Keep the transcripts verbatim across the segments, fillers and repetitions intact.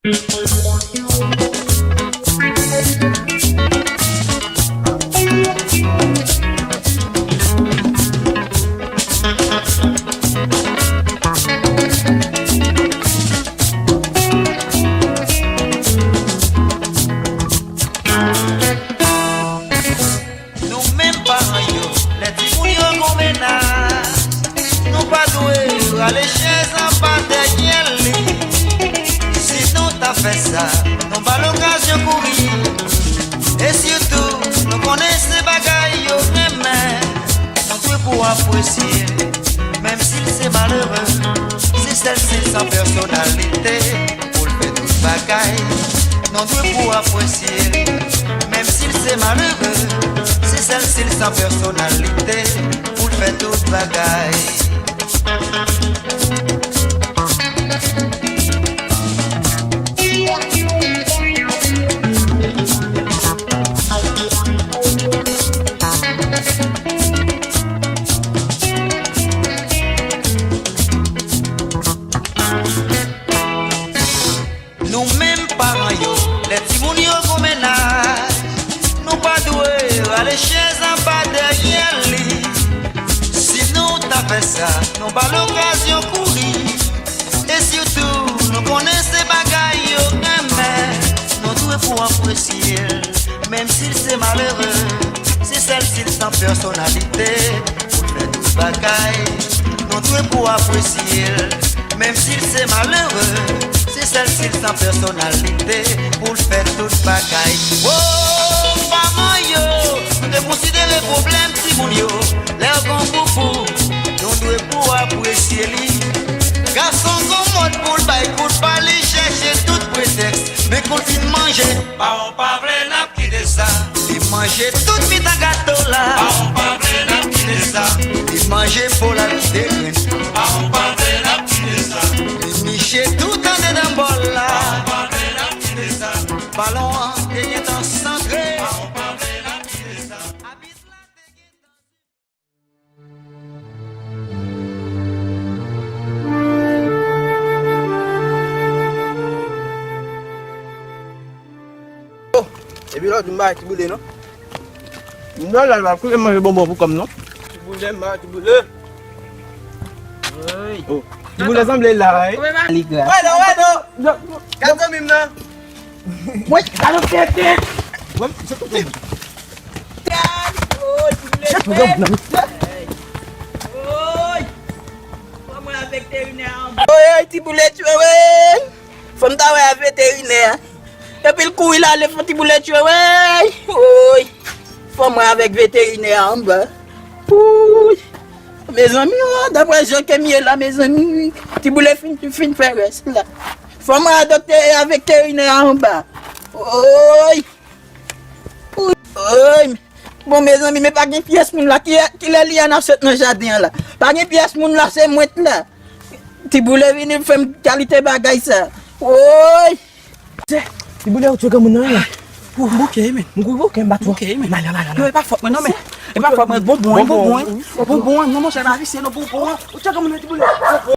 Nou menm paran yo, lè timoun yo gon mennaj, nou pa dwe rale chèz anba dèyè li. Si nou ta fè sa, nou ba l okazyon kouri. E sitou, nou konnen se bagay yo renmen, nou dwe pou apresye l, menm si l se malere, se sèl si l san pèsonalite pou l fè tout bagay. Nou dwe pou apresye l, menm si l se malere, se sèl si l san pèsonalite pou l fè tout bagay. Nou menm paran yo, lè timoun yo gon mennaj, nou pa dwe rale chèz anba dèyè li. Si nou ta fè sa, nou ba l okazyon kouri. E sitou, nou konnen se bagay yo renmen, nou dwe pou apresye l, menm si l se malere, se sèl si l san pèsonalite pou l fè tout bagay. Nou dwe pou apresye l, menm si l se malere, se sèl si l san pèsonalite pou l fè tout bagay. Wo, paran yo, nou dwe konsidere pwoblèm timoun yo. Lè yo gon boubou, nou dwe pou apresye li. Gason gon mòd pou l bay kout pa, li chèche tout pretèks, men kou l fin manje, pawon pa vle n ap kite sa. Li manje tout mitan gato la. Pawon pa vle n ap kite sa. Li manje po l ap kite grenn. Pawon pa vle n ap kite sa. Li niche tout andedan bòl la. Pawon pa vle n ap kite sa. Balon an te gentan santre. Pawon pa vle n ap kite sa. Abit la te gentan Oh, epi lòt, m pa Ti Boule, non? Non, la, la, kote manje bonbon pou kòm, non? Ti Boule, m pa Ti Boule. Wi. Oh, Ti Boule sanble la, wi. Kòman va? Li gra. Wè, non, wè, non. Gad zanmi m nan. Woy, sa nou fè tèt. Wè, se tout. Gad, oh, Ti Boule. Chèf, mwen, mwen. Woy. Fò mwen avèk veterinè an. Woy, Ti Boule tchwe, woy. Fò m ta wè a veterinè. Epi l kouri l ale fò Ti Boule tchwe, woy. Woy. Fò mwen avèk veterinè anba. Woy. Mezanmi, oh, daprè jan ke m ye la, mezanmi, Ti Boule fin, fin fè rès la. Fò mwen a doktè avèk veterinè anba. Woy. Woy. Bon, mezanmi, men pa gen pyès moun la. Ki, kilè Liana sot nan jaden an la? Pa gen pyès moun la, se mwen t la. Ti Boule vini fè m kalite bagay sa. Woy. Ti Boule, ou tchwe granmoun nan, wi. Ou bouke, men. M gou bouke, m bat ou. Bouke, men. Mala, mala, mala. Non, e pa fòt mwen, non, men. E pa fòt mwen, bonbon, bonbon, bonbon, wi. Bonbon, non, monchè, pa visye, non, bonbon. Ou tchwe granmoun nan, Ti Boule. Bonbon.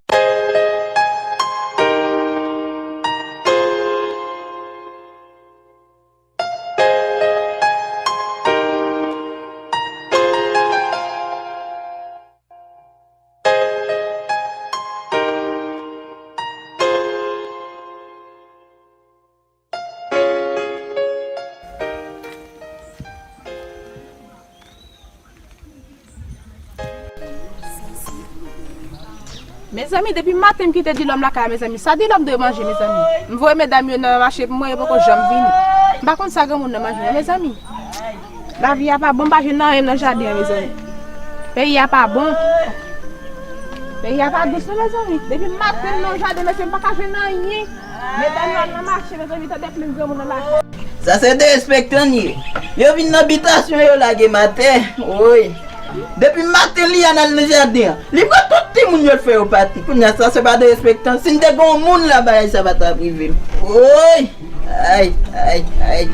Mezanmi, depi maten m kite Dilòm lakay la, mezanmi. Sa Dilòm dwe manje, mezanmi? M voye medam yo nan mache pou mwen, yo poko janm vini. M pa konn sa granmoun nan manje, non, mezanmi. Lavi a pa bon, m pa jwenn anyen nan jaden an, mezanmi. Peyi a pa bon. Peyi a pa dous, non, mezanmi. Depi maten m nan jaden, mesye, m pa ka jwenn anyen. Medam yo al nan mache, mezanmi, tande plim granmoun nan mache. Sa se derespektan ye. Yo vin nan bitasyon yo lage m atè. Woy. Depi maten Liana al nan jaden an. Li pran tout timoun yo, l fè yo pati. Kounye a sa se pa derespektan. Si m te gen yon moun la, bagay sa pa t ap rive m. Woy. Ay, ay, ay,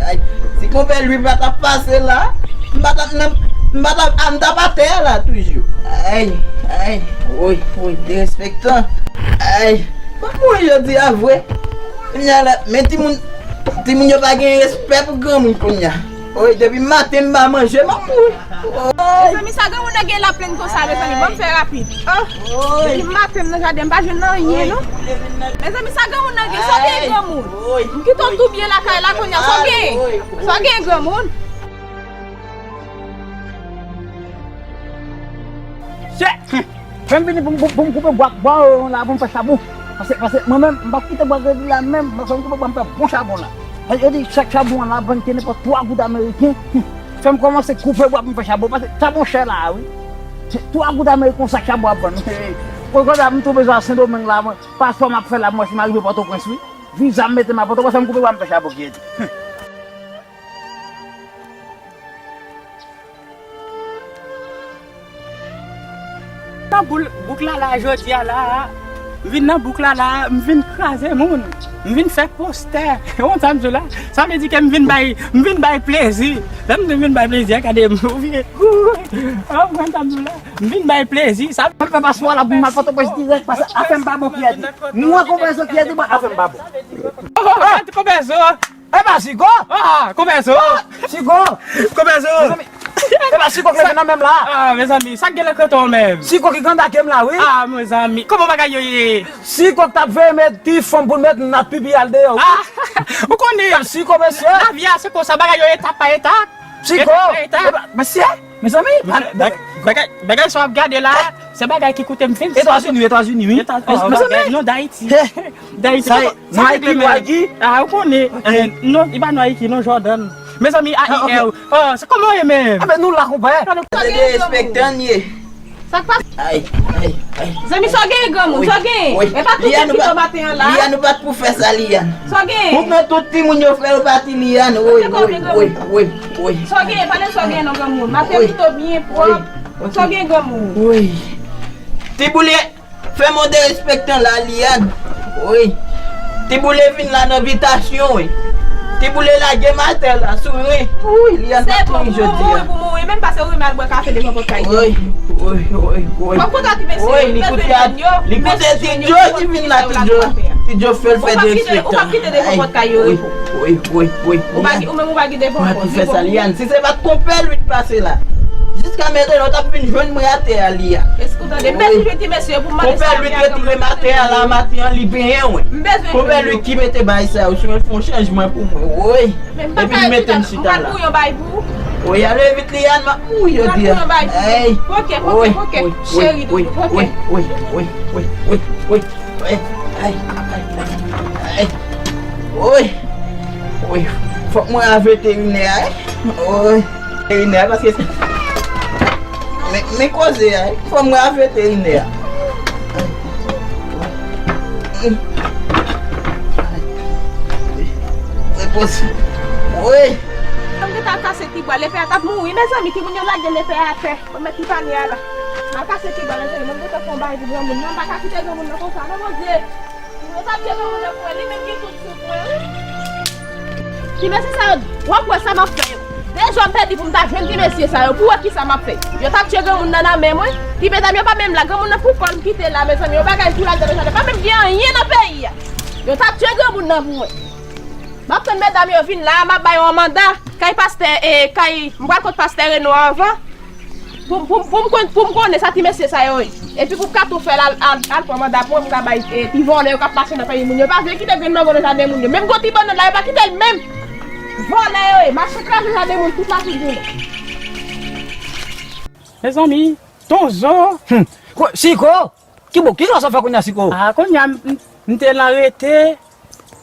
ay. Si konpè Lwi pa t ap pase la, m pa t ap nan, m pa t ap, a, m t ap atè a la toujou. Ay, ay, woy, woy, derespektan. Ay, pa mouri jodi a vre. Kounye a la, men timoun, timoun yo pa gen respè pou granmoun kounye a. Oy, depi maten m pa manje, m ap mouri. Oy. Mezanmi, sa granmoun nan gen laplenn konsa, mezanmi, ban m fè rapid. Oh, depi maten m nan jaden, m pa jwenn anyen, non. Mezanmi, sa granmoun nan gen, sa w gen granmoun? M kite w tou byen lakay la kounye a, sa w gen? Sa w gen granmoun? Chè! Fè m vini pou m, pou, pou m koupe bwa, bwa yo la pou m fè chabon. Paske, paske mwen menm, m p ap kite bwa gredi la menm, paske m koupe bwa m fè bon chabon la. Yo di chak chabon an la vann ke nenpòt twa goud ameriken. Fè m kòmanse koupe bwa pou m fè chabon, paske chabon chè la a wi. Se twa goud ameriken yon sak chabon ap vann. Kote la m tou bezwen al Sendomeng la, mwen, paspò m ap fè la, mwen si m arive Pòtoprens wi. Viza m mete m a Pòtoprens, fè m koupe bwa m fè chabon gredi. Nan boul, bouk la la, jodi a la, m vin nan bouk la la, m vin kraze moun, m vin fè postè. Ou konn sa m di w la? Sa vle di ke m vin bay, m vin bay plezi. Lè m di m vin bay plezi a, gade m, ou vin, oh, ou konn sa m di w la? M vin bay plezi. Sa m fè paspò la pou m al Pòtoprens dirèk, paske afè m pa bon, Kiyadi. Mwen konprann sa Kiyadi, mwen afè m pa bon. Oh, oh, oh, konpè zo. Epa, Siko! Ah, konpè zo! Siko! Konpè zo! Mezanmi, epa, Siko k leve nan men m la! Ah, mezanmi, sa k gen nan kanton an menm? Siko ki kandake m la, wi! Ah, mezanmi, kòman bagay yo ye? Siko k t ap veye met ti fanm pou l met nat pipi al deyò, wi! Ah, ou konnen! Siko, mesye! Lavi a, se konsa, bagay yo etap pa etap! Siko! Etap pa etap! Epa, mesye! Mezanmi, bagay, bagay, bagay sa w ap gade la, se bagay ki koute m fen. Etazini, Etazini, wi. Etazini, non, Dayiti. Dayiti. Sa e, non, Nike, Nike. Ah, ou konnen. Eh, non, li pa Nike, non, Jordan. Mezanmi, ah, A I R. Oh, se kòman w ye menm? Enben, nou la, konpè. Sa derespektan n ye. Sa k pase? Ay, ay, ay. Zanmi, sa w gen, granmoun, sa w gen? E pa tout moun ki nan maten an la. Liane, ou pa t pou fè sa, Liane. Sa w gen? Ou pran tout timoun yo fè yo pati, Liane. Woy, woy, woy, woy, woy. Sa w gen? Pale sa w gen non, granmoun. Maten pito byen pwòp. Sa w gen, granmoun? Woy. Ti boule, fè m yon derespektan la, Liane. Woy. Ti boule vin la nan bitasyon, wi. Ti boule lage m atè la, sou ren. Woy, Liane pa t mouri jodi a. Ou mouri pou mouri, menm pase ou menm al bwè kafe devan pòt kay. Woy, woy, woy, woy. Fòk kontan ti mesye yo, li bezwen jèn yo. Li koute Ti Djo ki vin la, Ti Djo. Ti Djo fè l fè derespektan. Ou p ap kite devan pòt kay yo repo. Woy, woy, woy, woy. Ou pa ki, ou menm ou pa ki devan pòt. Ou pa ki fè sa, Liane. Si se pa t konpè Lwi t pase la, jiska mentnan, ou t ap vin jwenn mwen atè a, Liane. Èske w tande? M bezwen jwenn ti mesye pou m mande sa. Konpè Lwi t retire m atè a la, maten an, li benyen mwen. M bezwen jwenn yo. Konpè Lwi ki mete bagay sa yo, si w fè yon chanjman pou mwen. Woy. Epi li mete m chita la. Woy, ale vit, Liane, m ap mouri jodi a. Ay. Poke, poke, poke. Cheri doudou, poke. Woy, woy, woy, woy, woy, woy, woy. Ay, ay, ay, ay. Woy. Woy. Fòk mwen a veterinè a, wi. Woy. Veterinè a, paske se, men, men koze a, wi. Fòk mwen a veterinè a. Repose. Wi. Mwen gentan kase ti bwa, lepè a t ap mouri, mezanmi, timoun yo lage lepè a atè. Mwen met ti panye a la. Mwen kase ti bwa, mezanmi, mwen gentan fè yon bagay pou granmoun nan, m pa ka kite granmoun nan konsa, non, Bondye. Yo t ap tcheke moun nan pou wè, li menm ki tout sou mwen, wi. Ti mesye sa yo, w ap wè sa m ap fè yo. Dezòd pèdi pou m ta jwenn ti mesye sa yo, pou wè kisa m ap fè. Yo t ap tcheke moun nan nan men mwen. Ti medam yo pa menm la, granmoun nan pou kò l m kite la, mezanmi, yon bagay pou l al nan jaden, pa menm gen anyen nan peyi a. Yo t ap tcheke moun nan pou mwen. M ap tann medam yo vin la, m ap ba yo yon manda, kay pastè, e, kay, m pral kot pastè Reno anvan. Pou, pou, pou m konn, pou m konnen sa ti mesye sa yo ye. Epi pou m ka tou fè l al, al, al pran manda pou mwen, pou m ka bay, e, ti vòlè yo k ap mache nan peyi moun yo. Pa vle kite grenn mango nan jaden moun yo. Menm gwo ti bannann la, yo pa kite l menm. Vòlè yo ye. Mache kraze jaden moun tout lafigil. Mezanmi, Tonzo. Hmm. Ko-, Siko, ki bo, ki sa w fè kounye a, Siko? Ah, kounye a, m, m, m te lan rete.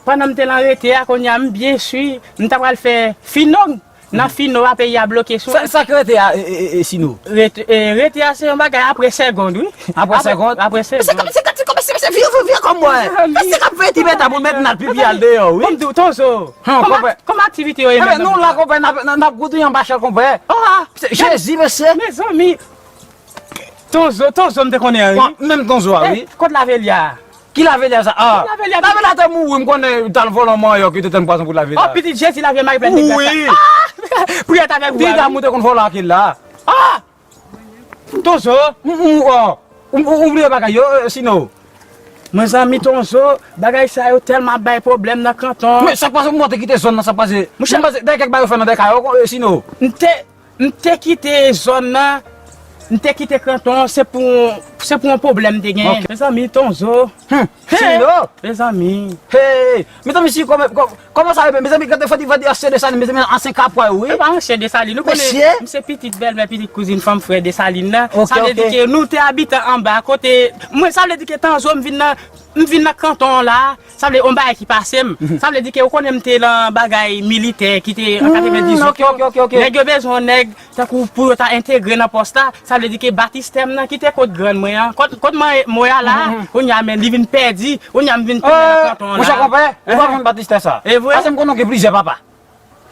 Pandan m te lan rete a, kounye a m byen si, m ta pral fè fino. Nan fino a, peyi a bloke sou. Sa, sa k rete a, e, e, e, Sino? Rete, e, rete a se yon bagay apre segond, wi. Apre segond? Apre segond. Se kòm, se kòm, se kòm, se, se vye, vye, vye kòm mwen. Mezanmi. Se k ap fè ti beta pou met nat pipi al deyò, wi. Kòm di w, Tonzo. Kòman, kòman aktivite yo ye menm? Enben, nou la, konpè, n ap, n ap, n ap goute yon bachèl, konpè. Oh, ah. Jezi, mesye. Mezanmi. Tonzo, Tonzo, m te konnen an, wi. Bon, menm Tonzo a, wi. Kot Lavelya? Ki Lavelya sa? Ah. Lavelya, Lavelya te mouri, m konnen, t al vòlè yon manyòk, yo te tann pwazon pou Lavelya. Oh, pitit Jezi, Lavelya, Marie Pleine de grâce. Wi. Ah! Priyè t avèk ou. Ti dam ou te konn vòlè ak li la. Ah! Tonzo. Ou, ou, ou, ou, ou bliye bagay yo, eh, Sino. Mezanmi, Tonzo, bagay sa yo tèlman ap bay pwoblèm nan kanton. Men sa k pase pou mwen te kite zòn nan, sa k pase? Monchè, m pase dèyè kèk bagay yo fè nan dèyè kay yo, e, sinon. M te, m te kite zòn nan, m te kite kanton, se pou, se pou yon pwoblèm m te genyen. Ok. Mezanmi, Tonzo. Hmm. Hey! Sinon. Mezanmi. Hey! Mezanmi, si kòman, kòman, kòman sa ye, mezanmi, gade fò di, fò di ansyen Desalin, mezanmi, ansyen Kapwa yo, wi. E pa ansyen Desalin, nou konnen, mesye, m se pitit bèlmè, pitit kouzin fanm frè Desalin nan. Ok, ok. Sa vle di ke nou te abitan anba, kote, mwen, sa vle di ke Tanzo, m vin nan, m vin nan kanton an la, sa vle yon bagay ki pase m. Mhm. Sa vle di ke ou konnen m te nan bagay militè ki te an katrevendizuit. Ok, ok, ok, ok. Nèg yo bezwen yon nèg tankou pou yo ta entegre nan pòs la, sa vle di ke batistè m nan ki te kot grann mwen an, kot, kot mwen, mwen a la, mhm, kounye a, men li vin pèdi, kounye a m vin tounen nan kanton an la. Monchè konpè, ou pa konn batistè sa. E vre? Paske m konnen w gen plizyè papa.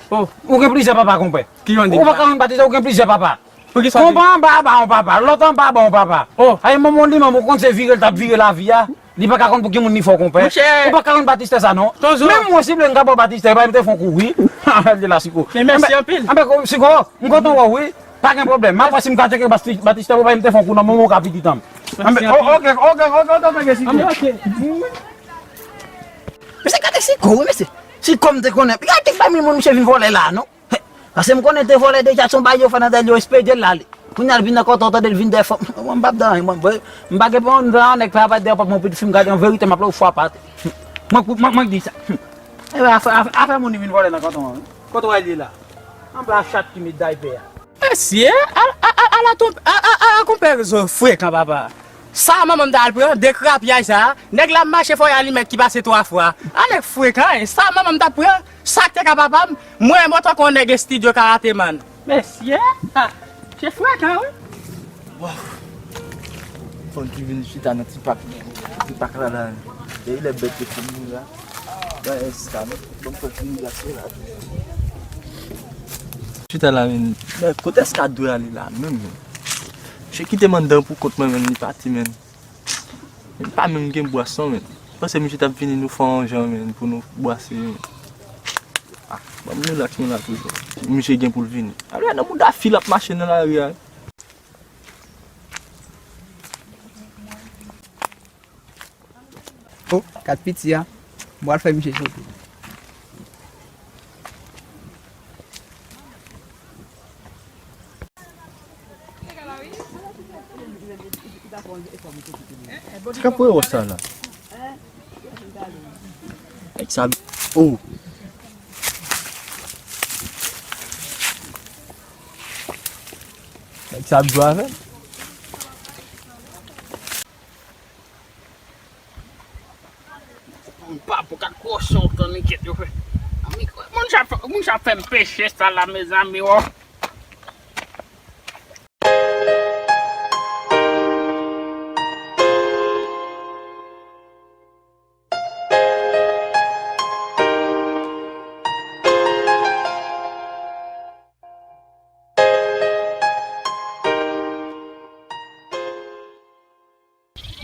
Oh. Ou gen plizyè papa, konpè. Ki jan de papa? Ou pa ka konn batistè, ou gen plizyè papa. Pou ki sa? Konpè anba a ba yon papa, lòt anba a ba yon papa. Oh. Ay, manman li, manman, ou konn se vire l t ap vire lavi a. Li pa ka konn pou ki moun li fè w konpè. Monchè. Ou pa ka konn batistè sa non. Tonzo. Menm mwen si vle m ka ba w batistè, epa m te fè yon kou wi. Li la siko. Men mèsi anpil. Anben, siko, m kontan wè w wi. Pa gen pwoblèm. M ap wè si m ka tcheke bati-, batistè pou bay m te fè yon kou nan moman w ka pitit an m. Anben, ok, ok, ok, ok, ok, siko. Anben, ok. Mesye gade siko wi, mesye. Siko m te konnen. Gade kèk pami moun misye vin vòlè la non. Paske m konnen te vòlè deja, se yon bagay yo fè nan dèyè l, yo espedye l ale. Kounye a l vin nan kanton, tande l vin dèyè fanm. Mwen m p ap dan anyen, mwen, m pa gen pwoblèm nan nèg fè apati dèyè pòt mwen, pou di fi m gade an verite, m ap lè w fwa pate. Mwen, mwen, mwen k di sa. E afè, afè, afè moun li vin vòlè nan kanton an, wi. Kote w al ye la? Anba chat ki met daypè a. Mesye, a, a, a, ala ton, a, a, a, a konpè Zo frekan, papa. Sa manman m t al pran, dekrapyaj sa, nèg la mache fò y alimèt ki pase twa fwa. A nèg frekan, sa manman m t ap pran, sa k te ka papa m, mwen, mwen tankou yon nèg estidyo karateman. Mesye, ah, se frekan, wi. Waw. Fò n vin chita nan ti pak, ti pak la, la. Depi lè bèt yo fin mouri la. Ban Eska, non. Ban m fè ti migrasyon la. Chita la, men. Men, kote Eska dwe ale la, menm, men? Misye kite m anndan pou kont mwen, men, li pati, men. Men pa menm gen bwason, men. Panse misye t ap vini nou fè yon jan, men, pou nou bwase, men. Ah, ban m rilaks, men, la, toujou. Misye gen pou l vini. Alò, nan mouda fi l ap mache nan lari a. Oh, kat piti a. M pral fè misye soti. Ki kapwero sa la? Nèg sa, oh. Nèg sa ap jwe avè m. Yon pa pou kat kochon tann enkèt yo fè. Moun sa, moun sa fè m peche sa la, mezanmi, oh.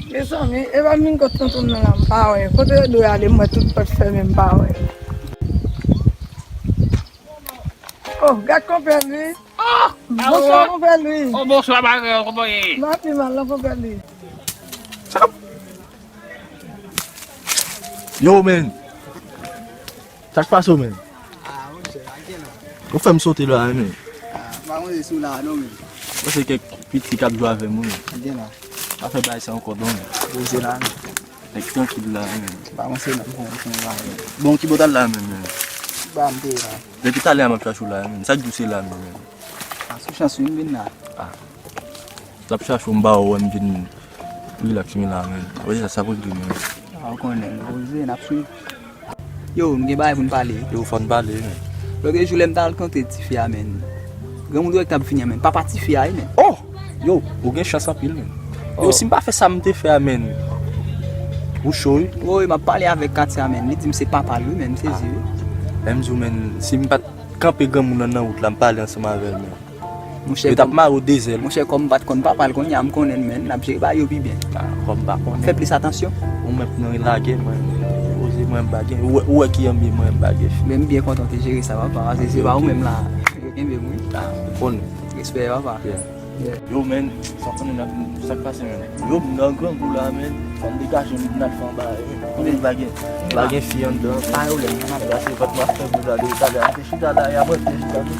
Mezanmi, e pa m vin kot tonton m nan la, m pa wè. Kote yo dwe ale, m wè tout pòt fèmen, m pa wè. Oh, gad konpè Lwi. Oh, bonswa, konpè Lwi. Oh, bonswa, bagay, kòman ye? M pa pi mal, non, konpè Lwi. Yo, men. Sa k pase w, men? Ah, monchè, a gen la. Ou fè m sote la, men. Ah, m pa konn si w la, non, men. Mwen se kèk piti k ap jwe avè m, wi. Gen la. Pa fè bagay sa ankò, non, men. Poze la, men. Nèg trankil la, men. Pa panse non, m konn, m konn la, men. Bon, ki bò w t al la, men, men? Ba m te la. Depi talè a m ap chache w la, men. Sa k di w se la, men, men? Ah, sou chans, wi, m vin la. Ah. L ap chache w, m ba w, wè m vin rilaks, men la, men. Apre sa, sa pou di, men. Ah, ou konnen, poze, n ap swiv. Yo, nou gen bagay pou n pale. Yo, fò n pale, men. Lòt jou lè m t al kontre tifi a, men. Granmoun dirèk t ap vini an, men. Papa tifi a, wi, men. Oh! Yo, ou gen chans anpil, men. Yo, oh, si m pa fè sa m te fè a, men. Ou cho, wi. Wi, m ap pale avèk katye a, men. Li di m se papa l, wi, men. M sezi, wi. Lè m di w, men, si m pa t kanpe granmoun nan nan wout la, m pale ansanm avè l, men. Monchè, yo t ap mare w de zèl. Monchè, kòm m pa t konn papa l, kounye a m konnen l, men, n ap jere bagay yo pi byen. Ah, kòm m pa konnen. Fè plis atansyon. Ou menm nan lagè, mwen, poze, mwen, m pa gen. Ou wè, ou wè ki anmi mwen, m pa gen fi. Men m byen kontan w te jere sa, papa, paske se pa ou menm la. Yo kenbe m, wi. Ah, ou konnen. Respè, papa. Yeah. Yeah. Yo, men, sa w konnen n ap, sa k pase, men. Yo, m nan grangou la, men. Fò m degaje m, m al fè anba, wi. Konnen m pa gen, m pa gen fi anndan. Pa gen pwoblèm, m ap brase vant mwen, ap fè bouz la depi talè a. M te chita la, y ap rete chita tou.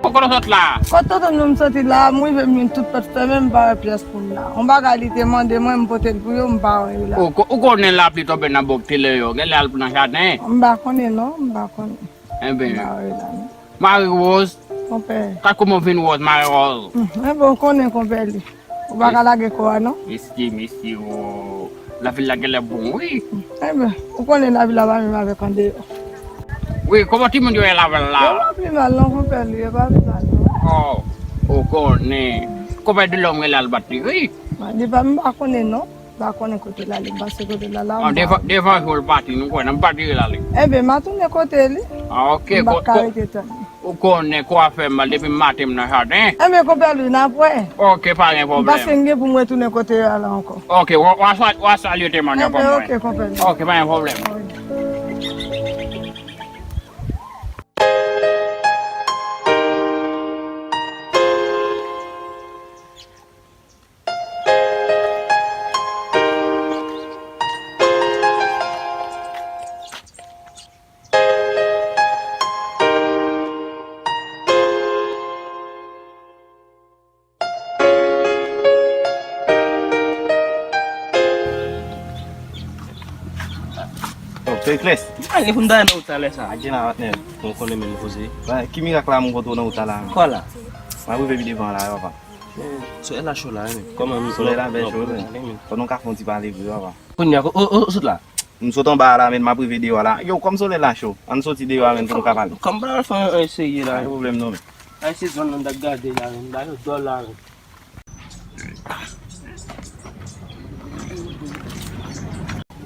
Ou konnen sot la? Kot tonton nou m soti la, m rive m jwenn tout pòt fèmen, m pa wè pyès moun la. Yon bagay li te mande mwen, m pote l pou yo, m pa wè yo la. Ou ko-, ou konnen lapli tonbe nan bòk tele yo, genlè al nan jaden. M pa konnen non, m pa konnen. Enben, m pa wè yo la non. Mari Rose. Konpè. Ka kòman w vin Rose, Mari Rose? Hmm, enben, ou konnen konpè li. Ou pa ka lage kò a non. Mesye, mesye, o. Lavil la genlè bon, wi. Enben, ou konnen lavil la pa menm avèk andeyò. Wi, kòman timoun yo ye lavil la? Yo pa pi mal non, konpè li, yo pa pi mal non. O, ou konnen. Konpè Delòm genlè al bat li, wi. Li pa, m pa konnen non. M pa konnen kote l ale, m pase kote l la la, m pa. Devan, devan jou l pati, nou kwè, nan m pati l ale. Enben, m a tounen kote li. A, oke, m pa ka rete tann li. Ou konnen kwa fè m mal depi maten m nan jaden. Enben, konpè Lwi, n ap wè. Oke, pa gen pwoblèm. Paske m gen pou m retounen kote yo a la ankò. Oke, w a, w a sa-, w a salye te mande pou mwen. Enben, oke, konpè Lwi. Oke, pa gen pwoblèm. Wi. Oh, Pèkles. Mwen gen pou m ta nan wout talè sa. Adje la, patnè. Mwen konnen menm koze. Ba, ki mirak la m kontre w nan wout la la? Kwa la? M ap rive pi devan la, papa. Solèy la cho la, wi. Kòman nou? Solèy la bèl cho, wi. Fò nou ka fè yon ti pale vre, papa. Kounye a, o, o, o, sot la. M sot anba a la, men m ap rive deyò a la. Yo, kòm solèy la cho, ann soti deyò a, men pou nou ka pale. Kòm pa fè yon serye la. Pa gen pwoblèm non, men. Ay, se zòn nan m t ap gade la, men. Ba yo dòl la, men.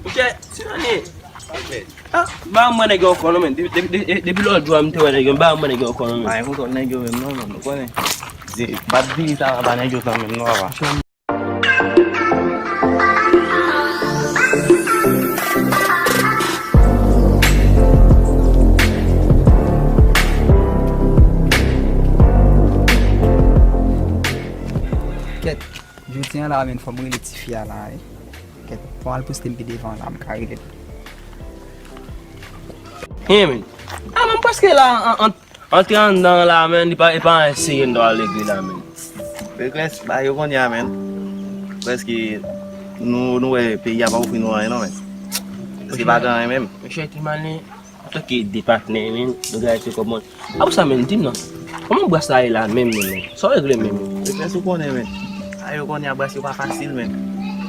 Monchè, ti nane. Ah, m pa wè nèg yo ankò non, men. Depi, depi, depi, depi lòt jou a, m te wè nèg yo, m pa wè nèg yo ankò non, men. Pa gen kontwòl nèg yo menm non, men. Ou konnen. Se, bat diri sa pa ba nèg yo tan menm non, papa. Kèt, jodi a la, men, fò m rele tifi a la, wi. Kèt, fò m al poste m pi devan la, m ka rele l. Hen, men. Ah, men, m prèske la, an, an, Antre anndan la, men, li pa, e pa anyen serye n ta pral regle la, men. Pèkles, bagay yo kounye a, men. Prèske, nou, nou wè peyi a pa ofri nou anyen, non, men. Se pa gen anyen menm. Mesye Timane, antanke de patnè, men, nou gade se kòman. Apre sa, men, di m non. Kòman bras la ye la menm, men, men? Sa w regle menm, men? Pèkles, ou konnen, men. Bagay yo kounye a, bras yo pa fasil, men.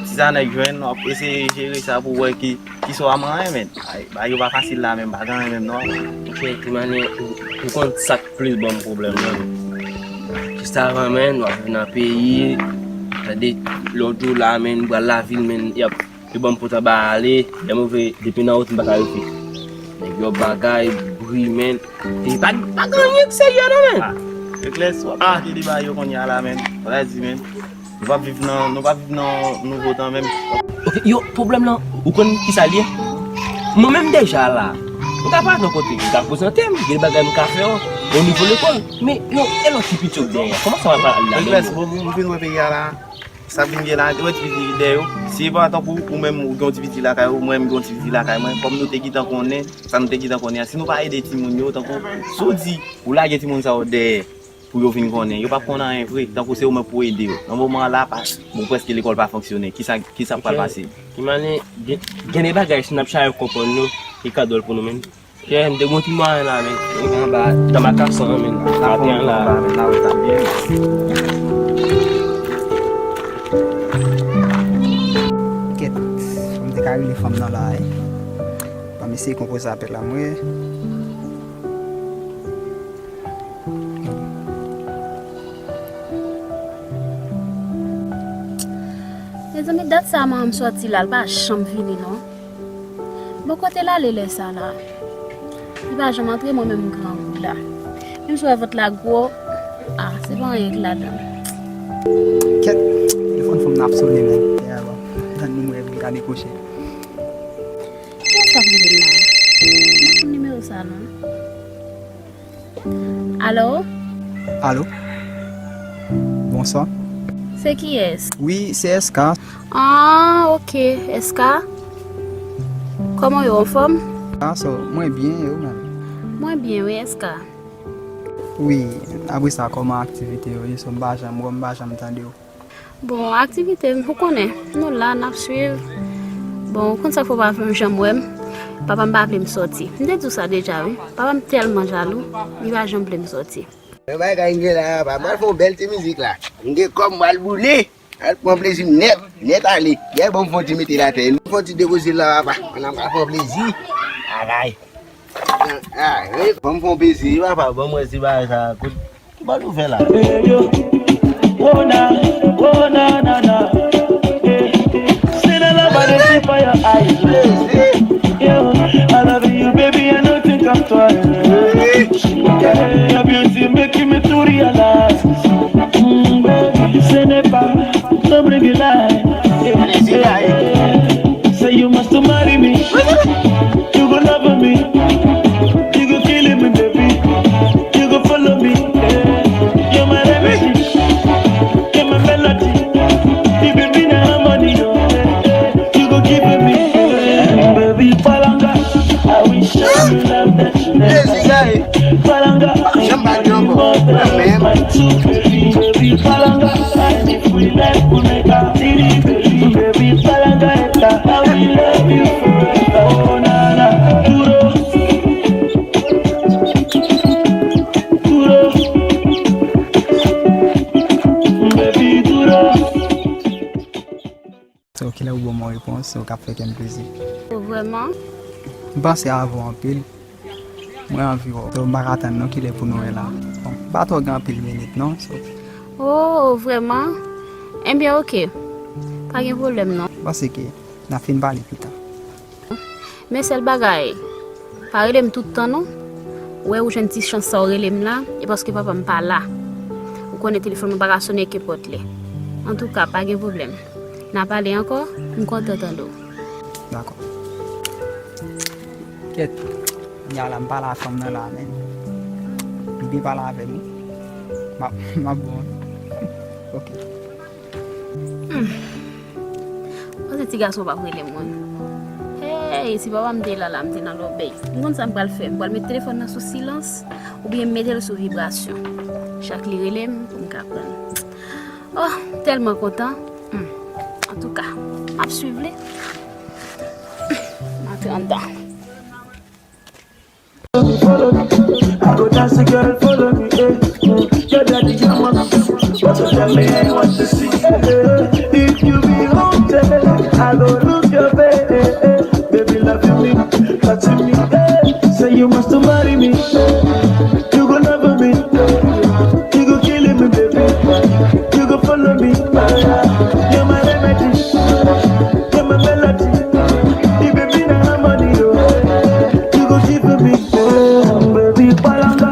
Si sa nèg jwenn, w ap eseye jere sa pou w wè ki, ki sa w a manyen, men. Ay, bagay yo pa fasil la menm, pa gen anyen menm non. Monchè, Timane, ou, ou konn sa k plis ban m pwoblèm nan. Jis avan, men, w ap viv nan peyi, tande, lòt jou la, men, m pral lavil, men, y ap, yo ban m pòt anba ale, lè m ouvè, depi nan wout, m pa ka rete. Nèg yo ap bagay, bri, men, e pa, pa gen anyen k serye non, men. Ah, Pèkles, w ap pale de bagay yo kounye a la, men. Fò ta di, men. Nou p ap viv nan, nou p ap viv nan nouvo tan menm. Ok, yo, pwoblèm nan, ou konn ki sa l ye? Mwen menm deja la. M ka pa nan kote, m ka prezante m, gen bagay m ka fè yo, o nivo lekòl. Men, yo, e lòt ti piti yo k dèyè. Kòman sa va pale la menm? Pèkles, bon, m vin wè peyi a la. Sa k vin gen la, gen yon ti piti ki dèyè yo. Si e pa tankou ou menm ou gen yon ti piti lakay ou, mwen menm gen yon ti piti lakay mwen, kòm nou te gentan konnen, sa nou te gentan konnen an, si nou pa ede timoun yo, tankou, si w di, ou lage timoun sa yo dèyè, pou yo vin konnen. Yo p ap konn anyen vre, tankou se ou menm pou ede yo. Nan moman an la, pa, bon, prèske lekòl pa fonksyone. Kisa, kisa k pral pase? Ki mane, gen, gen de bagay, si n ap chache konprann yo, e ka dwòl pou nou menm. Kè, m te gon ti mwayen la, men. Anba, nan makasan an, men. Maten an la. Kèt, fò m te ka rele fanm nan la, wi. Ban m eseye konpoze apèl la, mwen. Mezanmi, dat sa manman m sòti la, l pa janm vini non. Bon, kote l ale lè sa la? Li pa janm antre, mwen menm m grangou la. Menm si w wè vant la gwo, ah, se pa anyen k ladan l. Kèt, telefòn fanm nan ap sone, men. Tann nou, mwen, pou m ka dekwoche. Kiyès k ap rele m la? M pa konn nimewo sa non. Alo? Alo? Bonswa. Se kiyès? Wi, se S K. Ah, ok, S K. Kòman w ye, w anfòm? Ah, so, mwen byen, e ou menm? Mwen byen, wi, S K. Wi, apre sa, kòman aktivite yo ye? So, m pa janm wè w, m pa janm tande w. Bon, aktivite m, ou konnen, nou la, n ap swiv. Bon, ou konn sa k fè w pa janm wè m? Papa m pa vle m sòti. M te di w sa deja, wi. Papa m tèlman jalou, li pa janm vle m sòti. Yon bagay m gen la, papa. M al fè yon bèl ti mizik la. M gen kòb, m al boule. Al pran plezi m nèt, nèt ale. Gade, bon, m fè yon ti mete l atè. M fè yon ti depoze l la, papa. Pandan m al fè yon plezi. Bagay. Ah, wi, fò m fè yon plezi, papa. Bon, mwen, se bagay sa. Kout Ki bòl ou fè la? Hey, yo. Oh, na, oh, na, na, na. Hey. Say the love I dey see for your eyes. Yo, I love you, baby, I know think I'm twice. Your beauty making me to realize. Mm, baby, ce n'est pas, don't bring it lie. Yeah, yeah. Say you must marry me. You go love me. You go kill me, baby. You go follow me. Yeah. You're my remedy. You're my melody. You be in harmony. You go give me. Baby, palanga. I will show you love that you never. Palanga. Baby, palanga. And if we left, we make a city, baby. Baby, palanga, I will love you forever. Oh, na, na. Duro. Duro. Baby, duro. So, kilè ou ban m yon repons, so, k ap fè kè m plezi. Oh, vrèman? M panse avè w anpil. Mwen anvi wè w. So, m pa ka tann non kilè pou nou wè la. Bon, m pa twò gen anpil minit non. So. Oh, vrèman? Ebyen, ok. Pa gen pwoblèm non. M panse ke n a fin pale pita. Men sèl bagay, pa rele m tout tan non. Ou wè ou jwenn ti chans sa w rele m la, e paske papa m pa la. Ou konnen telefòn mwen pa ka sonnen kenpòt lè. Antouka, pa gen pwoblèm. N a pale ankò, m kontan tande w. Dakò. Kèt, kounya la m pale a fanm nan la, men. Li byen pale avè m wi. M ap, m ap bon. Ok. Hmm. Panse ti gason p ap rele mwen. Hey, si papa m te la la, m te nan lòbèy. M konn sa m pral fè. M pral met telefòn nan sou silans oubyen m mete l sou vibrasyon. Chak li rele m, pou m ka pran l. Oh, m tèlman kontan. Hmm. Antouka, m ap swiv li. Hmm. M antre anndan. Follow me. I go dance, girl, follow me. Eh. Mm. Your daddy, your mommy, but to tell me what to see. Eh. If you be haunted, I go look your face. Eh. Baby, love you, me, touching me. Eh. Say you must marry me. Eh. You go love me. You go kill me, baby. You go follow me. You're my remedy. You're my melody. The baby na harmony, oh. You go give me, oh, baby, palanga.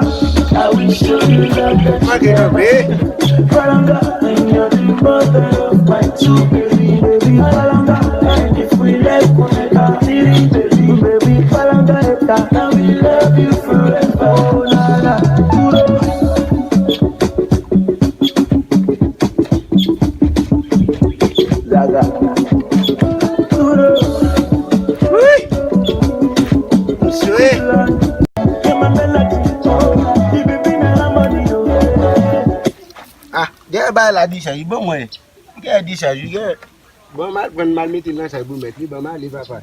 I will show you love that you never seen. Palanga, and you're the mother of my two baby, baby, palanga. And if we left, we make a city, baby, baby, palanga, and we love you forever. Oh, na, na, duro. Zaga. Wi. Msye. Ah, gen bagay la dichaj, bon mwen. Gen dichaj, gen. Bon, m al pran, m al mete l nan chay pou mèt li, ban m ale, papa.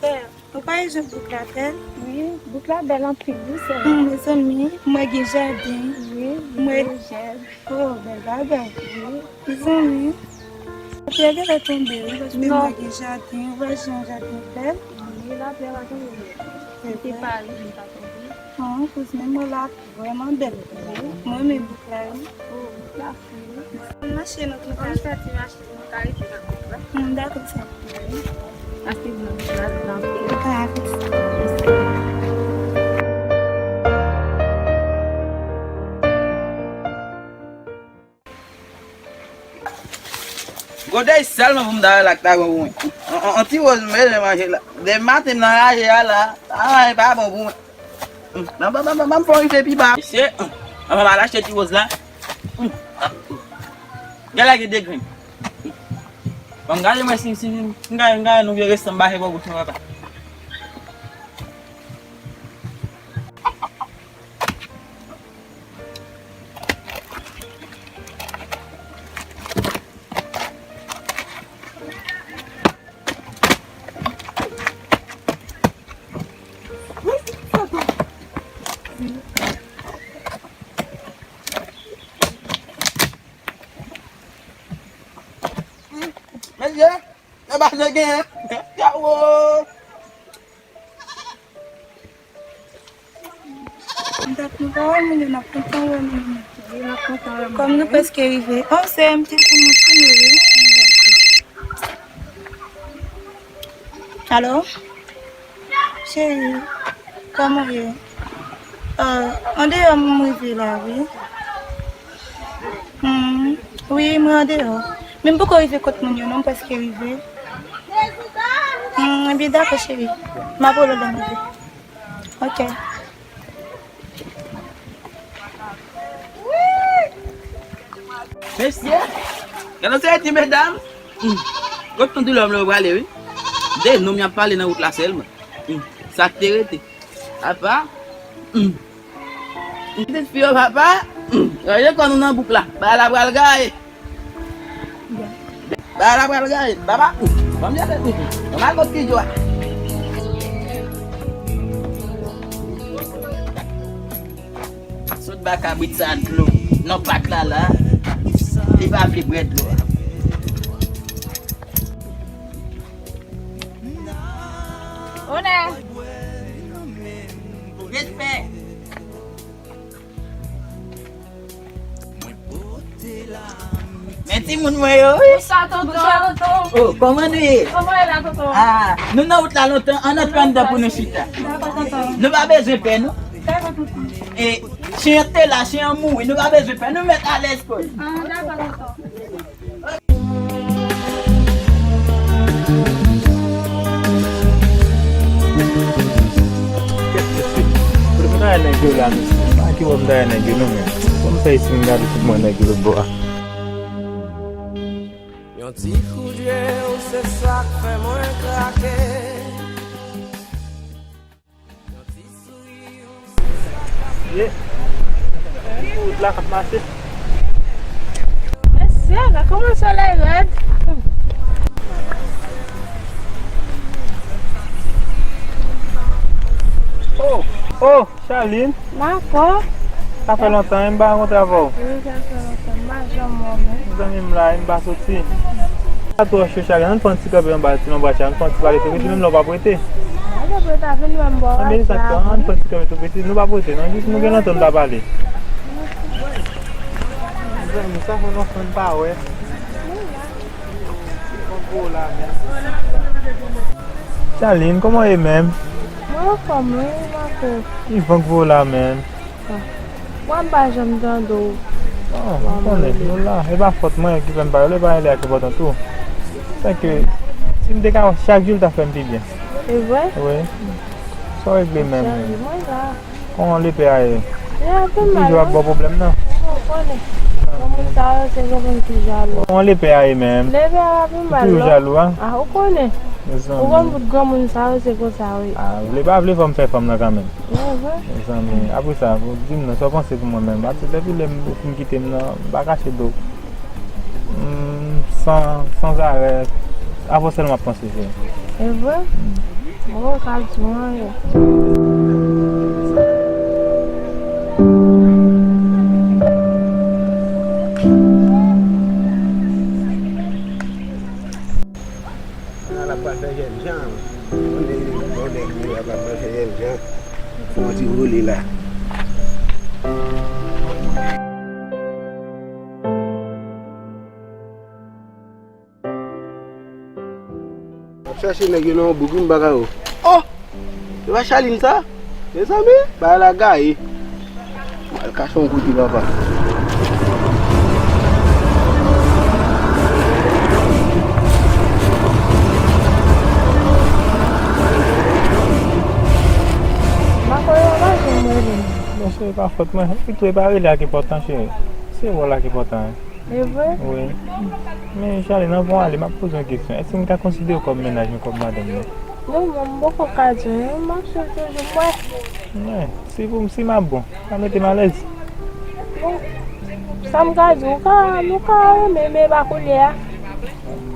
Sè, ou pa wè jan bouk la bèl? Wi, bouk la bèl anpil, wi, sè. Hmm, mezanmi, mwen gen jaden. Wi, mwen gen jaden. Oh, bèl bagay. Wi. Mezanmi, lapli a genlè tonbe, wi, paske mwen gen jaden. Ou wè jan jaden bèl? Wi, lapli a pa tonbe. Se te pale, li pa tonbe. Oh, kouz mwen, mwen la. Vrèman bèl. Mwen renmen bouk la, wi. Oh, bouk la frè, wi. Ann mache, nou, nou ka, ann fè ti mache, nou ka rete nan bouk la. Hmm, dakò, sè. Wi. Paske bouk la, bouk la, Kote sèlman pou m ta wè la k ta bon pou mwen. On, on, on ti woz mwen manje la. Depi maten m nan raje a la. Travay pa bon pou mwen. Ban, ban, ban, ban, ban m fè yon rive pi ba. Mesye, anvan m al achte ti woz la. Gade la gen de grenn. Ban m gade mwen si, si, si m gade, m gade nou vye restan m baje bò bouch mwen papa. Mesye, nan baje genyen. Yawo! Dat nou pa wè moun yo, n ap kontan wè moun yo. Wi, n ap kontan wè moun yo. Kòm nou prèske rive. Oh, se M T pou nou fini, wi. Alo? Cheri, kòman w ye? Ah, andeyò m rive la, wi. Hmm, wi, mwen andeyò. Men m poko rive kot moun yo, non, m prèske rive. Hmm, ebyen, dakò, cheri. M ap rele w lè m rive. Ok. Mesye, gade yon seri ti medam. Hmm. Kot tout doulè m la yo prale, wi. De nonm y ap pale nan wout la sèlman. Hmm. Sa k te rete. Apa. Hmm. Pitit fi yo, papa. Hmm. Raje kò nou nan bouk la. Bagay la pral gaye. Bagay la pral gaye. Papa. Hmm. Ban m gade. Hmm. Ban m al kot Kijo a. Sot ba kabrit sa dlo nan pak la la. Li pa vle bwè dlo a. Onè. Respè. Men timoun mwen yo, wi. Bonswa, tonton. Bonswa, tonton. Oh, kòman nou ye? Kòman w ye la, tonton? Ah, nou nan wout la lontan, ann antre anndan pou nou chita. Dakò, tonton. Nou pa bezwen pè, non. Dakò, tonton. E, chen an te la, chen an mouri, nou pa bezwen pè, nou mèt alèz, kòy. Ah, dakò, tonton. Kèt, mesye. Kote m ta wè nèg yo la, mesye? Pa ki wè m ta wè nèg yo, non, men. Bon, m fè isi, m gade tout mwen nèg yo lòt bò a. Yon ti kout je w, se sa k fè mwen krake. Ye. Wout la k ap mache. Mesye, gad kòman solèy rèd. Oh, oh, Charline. Dakò. Sa fè lontan, wi, m pa rankontre avè w. Wi, sa fè lontan. M pa janm wè w menm. Zanmi m la, m pa soti. Pa twò cho, Charline. Ann fè yon ti kanpe anba ti lonbraj la. Ann fè yon ti pale tou piti, menm lè w p ap rete. Mwen p ap rete, vin wè m bò. Ann fè yon ti kanpe tou piti. Nou p ap rete, non. Jis nou gen lontan nou pa pale. Zanmi, sa fè lontan n pa wè. Charline, kòman w ye menm? Mwen anfòm, wi, Marco. Ki van k voye w la menm? Bon, m pa janm tande w. Bon, m konnen, nou la. E pa fòt mwen ki fè m pa rele, e pa rele a ki enpòtan tou. Sèke, si m te ka wè chak jou, l ta fè m pi byen. E vre? Wi. Sa w regle menm? Cheri, mwen la. Kòman lepè a ye? Li ap fè m mal, wi. Toujou ap ba w pwoblèm nan? Ou konnen. Granmoun sa yo, se granmoun ki jalou. Kòman lepè a ye menm? Lepè a ap fè m mal, non. Ou toujou jalou, a? A, ou konnen. Mezanmi. Ou konn tout granmoun sa yo, se konsa, wi. A, vle pa vle, fò m fè fanm nan kanmenm. Mhm. Mezanmi, apre sa, di m non, sa w panse pou mwen menm? Paske depi lè m, ou fin kite m nan, m pa kache do. Hmm, san, sanzarè, avè w sèlman m ap panse, cheri. E vre? Hmm. Bon, ou ka di mwen anyen. Ala l ap pral fè jènjan. Yon nèg, yon nèg li la pral fè jènjan. Fè yon ti vole la. M ap chache nèg yo nan yon boug, wi, m pa ka wè. Oh! Se pa Charline sa? Mezanmi, bagay la gaye. M al kache yon kote, papa. Cheri, pa fòt mwen. Epi tou, e pa rele a ki enpòtan, cheri. Se wòl la ki enpòtan, wi. E vre? Wi. Men, Charline, anvan w ale, m ap poze yon kesyon. Èske m ka konsidere w kòm mennaj mwen, kòm madanm mwen? Non, mwen, m poko ka di w, non, m ap swiv toujou, mwen. Mwen, si pou m, si m ap bon, pa mete m alèz. Bon, sa m ka di w, ou ka, nou ka renmen, men pa kounye a.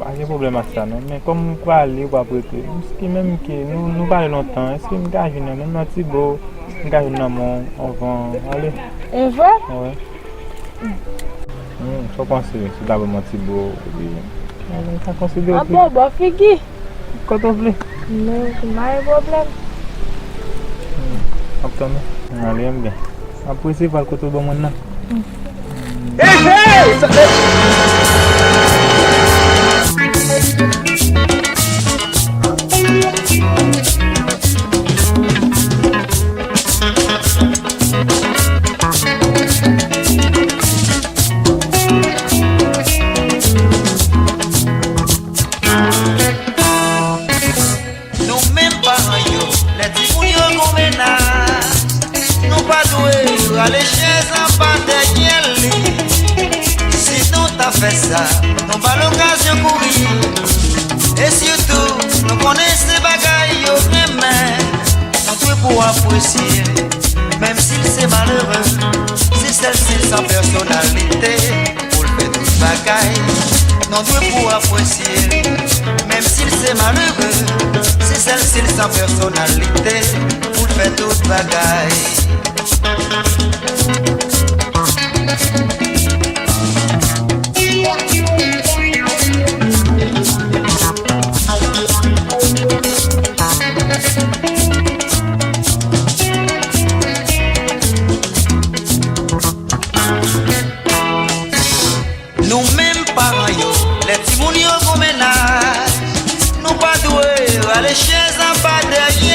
Pa gen pwoblèm ak sa, non. Men kòm ou prale, ou p ap rete. Èske menm ke nou, nou pale lontan, èske m ka jwenn nan menm nan Tibo, m ka jwenn nan men w anvan ale? E vre? Wi. Hmm, sa w panse, si w ta ban m yon ti bo, epi, eh, m ta konsidere w. An bon, bò figi. Kote w vle. Men, pa gen pwoblèm. Hmm, m ap tann ou. Ann ale, m byen. M ap presye pral kote w ban mwen nan. Nou menm paran yo, lè timoun yo gon mennaj, nou pa dwe rale chèz anba dèyè li. Si nou ta fè sa, nou ba l okazyon kouri. E sitou, nou konnen se bagay yo renmen. Nou dwe pou apresye l, menm si l se malere, se sèl si l san pèsonalite pou l fè tout bagay. Nou dwe pou apresye l, menm si l se malere, se sèl si l san pèsonalite pou l fè tout bagay. Nou menm paran yo, lè timoun yo gon mennaj, nou pa dwe rale chèz anba dèyè